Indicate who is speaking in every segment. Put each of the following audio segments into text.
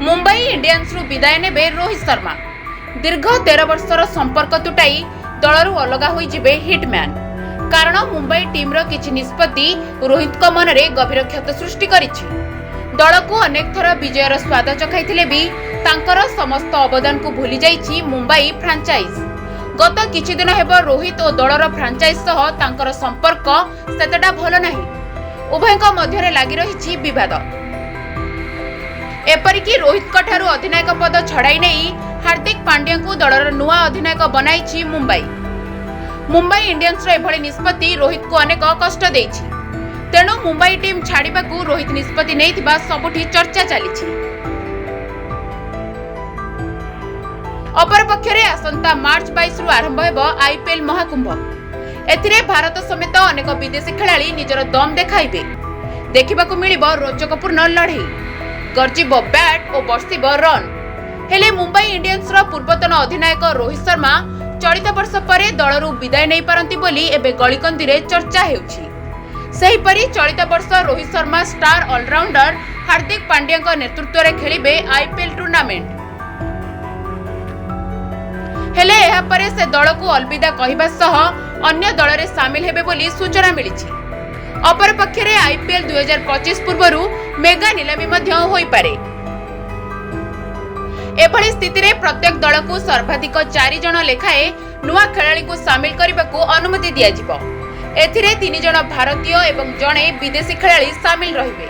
Speaker 1: ମୁମ୍ବାଇ ଇଣ୍ଡିଆନ୍ସରୁ ବିଦାୟ ନେବେ ରୋହିତ ଶର୍ମା। ଦୀର୍ଘ 13 ବର୍ଷର ସମ୍ପର୍କ ତୁଟାଇ ଦଳରୁ ଅଲଗା ହୋଇଯିବେ ହିଟମ୍ୟାନ୍। କାରଣ ମୁମ୍ବାଇ ଟିମ୍ର କିଛି ନିଷ୍ପତ୍ତି ରୋହିତଙ୍କ ମନରେ ଗଭୀର କ୍ଷତ ସୃଷ୍ଟି କରିଛି। ଦଳକୁ ଅନେକ ଥର ବିଜୟର ସ୍ୱାଦ ଚଖାଇଥିଲେ ବି ତାଙ୍କର ସମସ୍ତ ଅବଦାନକୁ ଭୁଲି ଯାଇଛି ମୁମ୍ବାଇ ଫ୍ରାଞ୍ଚାଇଜ୍। ଗତ କିଛି ଦିନ ହେବ ରୋହିତ ଓ ଦଳର ଫ୍ରାଞ୍ଚାଇଜ୍ ସହ ତାଙ୍କର ସମ୍ପର୍କ ସେତେଟା ଭଲ ନାହିଁ। ଉଭୟଙ୍କ ମଧ୍ୟରେ ଲାଗି ରହିଛି ବିବାଦ। ଏପରିକି ରୋହିତଙ୍କ ଠାରୁ ଅଧିନାୟକ ପଦ ଛଡ଼ାଇ ନେଇ ହାର୍ଦ୍ଦିକ ପାଣ୍ଡ୍ୟାଙ୍କୁ ଦଳର ନୂଆ ଅଧିନାୟକ ବନାଇଛି ମୁମ୍ବାଇ। ମୁମ୍ବାଇ ଇଣ୍ଡିଆନ୍ସର ଏଭଳି ନିଷ୍ପତ୍ତି ରୋହିତଙ୍କୁ ଅନେକ କଷ୍ଟ ଦେଇଛି। ତେଣୁ ମୁମ୍ବାଇ ଟିମ୍ ଛାଡ଼ିବାକୁ ରୋହିତ ନିଷ୍ପତ୍ତି ନେଇଥିବା ସବୁଠି ଚର୍ଚ୍ଚା ଚାଲିଛି। ଅପରପକ୍ଷରେ ଆସନ୍ତା ମାର୍ଚ୍ଚ 22ରୁ ଆରମ୍ଭ ହେବ ଆଇପିଏଲ୍ ମହାକୁମ୍ଭ। ଏଥିରେ ଭାରତ ସମେତ ଅନେକ ବିଦେଶୀ ଖେଳାଳି ନିଜର ଦମ୍ ଦେଖାଇବେ। ଦେଖିବାକୁ ମିଳିବ ରୋଚକପୂର୍ଣ୍ଣ ଲଢ଼େଇ, ଗର୍ଜିବ ବ୍ୟାଟ୍ ଓ ବର୍ଷିବ ରନ୍। ହେଲେ ମୁମ୍ବାଇ ଇଣ୍ଡିଆନ୍ସର ପୂର୍ବତନ ଅଧିନାୟକ ରୋହିତ ଶର୍ମା ଚଳିତ ବର୍ଷ ପରେ ଦଳରୁ ବିଦାୟ ନେଇପାରନ୍ତି ବୋଲି ଏବେ ଗଳିକନ୍ଦିରେ ଚର୍ଚ୍ଚା ହେଉଛି। ସେହିପରି ଚଳିତ ବର୍ଷ ରୋହିତ ଶର୍ମା ଷ୍ଟାର ଅଲରାଉଣ୍ଡର ହାର୍ଦ୍ଦିକ ପାଣ୍ଡ୍ୟାଙ୍କ ନେତୃତ୍ୱରେ ଖେଳିବେ ଆଇପିଏଲ୍ ଟୁର୍ଣ୍ଣାମେଣ୍ଟ। ହେଲେ ଏହାପରେ ସେ ଦଳକୁ ଅଲବିଦା କହିବା ସହ ଅନ୍ୟ ଦଳରେ ସାମିଲ ହେବେ ବୋଲି ସୂଚନା ମିଳିଛି। ଅପରପକ୍ଷରେ ଆଇପିଏଲ୍ 2025 ପୂର୍ବରୁ ମେଗା ନିଲାମୀ ମଧ୍ୟ ହୋଇପାରେ। ଏଭଳି ସ୍ଥିତିରେ ପ୍ରତ୍ୟେକ ଦଳକୁ ସର୍ବାଧିକ 4 ଜଣ ଲେଖାଏଁ ନୂଆ ଖେଳାଳିଙ୍କୁ ସାମିଲ କରିବାକୁ ଅନୁମତି ଦିଆଯିବ। ଏଥିରେ 3 ଜଣ ଭାରତୀୟ ଏବଂ ଜଣେ ବିଦେଶୀ ଖେଳାଳି ସାମିଲ ରହିବେ।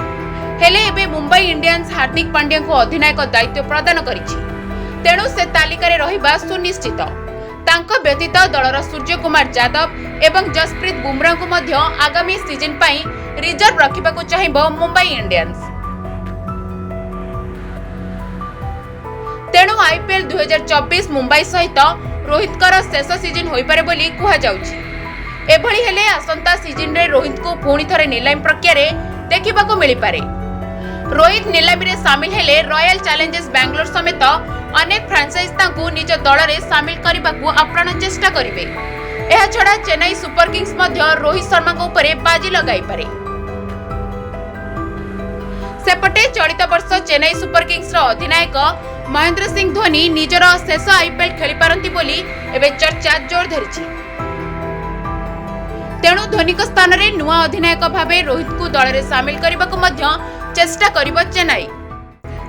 Speaker 1: ହେଲେ ଏବେ ମୁମ୍ବାଇ ଇଣ୍ଡିଆନ୍ସ ହାର୍ଦ୍ଦିକ ପାଣ୍ଡ୍ୟାଙ୍କୁ ଅଧିନାୟକ ଦାୟିତ୍ୱ ପ୍ରଦାନ କରିଛି। ତେଣୁ ସେ ତାଲିକାରେ ରହିବା ସୁନିଶ୍ଚିତ। ତାଙ୍କ ବ୍ୟତୀତ ଦଳର ସୂର୍ଯ୍ୟକୁମାର ଯାଦବ ଏବଂ ଜସପ୍ରୀତ ବୁମରାଙ୍କୁ ମଧ୍ୟ ଆଗାମୀ ସିଜନ ପାଇଁ ରିଜର୍ଭ ରଖିବାକୁ ଚାହିଁବ ମୁମ୍ବାଇ ଇଣ୍ଡିଆନ୍ସ। ତେଣୁ ଆଇପିଏଲ୍ 2024 ମୁମ୍ବାଇ ସହିତ ରୋହିତଙ୍କର ଶେଷ ସିଜନ ହୋଇପାରେ ବୋଲି କୁହାଯାଉଛି। ଏଭଳି ହେଲେ ଆସନ୍ତା ସିଜନରେ ରୋହିତଙ୍କୁ ପୁଣି ଥରେ ନିଲାମୀ ପ୍ରକ୍ରିୟାରେ ଦେଖିବାକୁ ମିଳିପାରେ। ରୋହିତ ନିଲାମୀରେ ସାମିଲ ହେଲେ ରୟାଲ ଚ୍ୟାଲେଞ୍ଜର୍ସ ବାଙ୍ଗାଲୋର ସମେତ ଅନେକ ଫ୍ରାଞ୍ଚାଇଜ୍ ତାଙ୍କୁ ନିଜ ଦଳରେ ସାମିଲ କରିବାକୁ ଆପ୍ରାଣ ଚେଷ୍ଟା କରିବେ। ଏହାଛଡ଼ା ଚେନ୍ନାଇ ସୁପର କିଙ୍ଗସ୍ ମଧ୍ୟ ରୋହିତ ଶର୍ମାଙ୍କ ଉପରେ ବାଜି ଲଗାଇପାରେ। ସେପଟେ ଚଳିତ ବର୍ଷ ଚେନ୍ନାଇ ସୁପର କିଙ୍ଗସର ଅଧିନାୟକ ମହେନ୍ଦ୍ର ସିଂ ଧୋନି ନିଜର ଶେଷ ଆଇପିଏଲ୍ ଖେଳିପାରନ୍ତି ବୋଲି ଏବେ ଚର୍ଚ୍ଚା ଜୋର ଧରିଛି। ତେଣୁ ଧୋନିଙ୍କ ସ୍ଥାନରେ ନୂଆ ଅଧିନାୟକ ଭାବେ ରୋହିତଙ୍କୁ ଦଳରେ ସାମିଲ କରିବାକୁ ମଧ୍ୟ ଚେଷ୍ଟା କରିବ ଚେନ୍ନାଇ।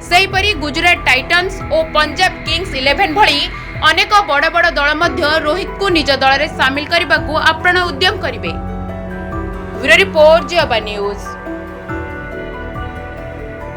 Speaker 1: ସେହିପରି ଗୁଜୁରାଟ ଟାଇଟନ୍ସ ଓ ପଞ୍ଜାବ କିଙ୍ଗସ୍ ଇଲେଭେନ୍ ଭଳି ଅନେକ ବଡ଼ ବଡ଼ ଦଳ ମଧ୍ୟ ରୋହିତଙ୍କୁ ନିଜ ଦଳରେ ସାମିଲ କରିବାକୁ ଆପ୍ରାଣ ଉଦ୍ୟମ କରିବେ। Bureau report, Jioba news.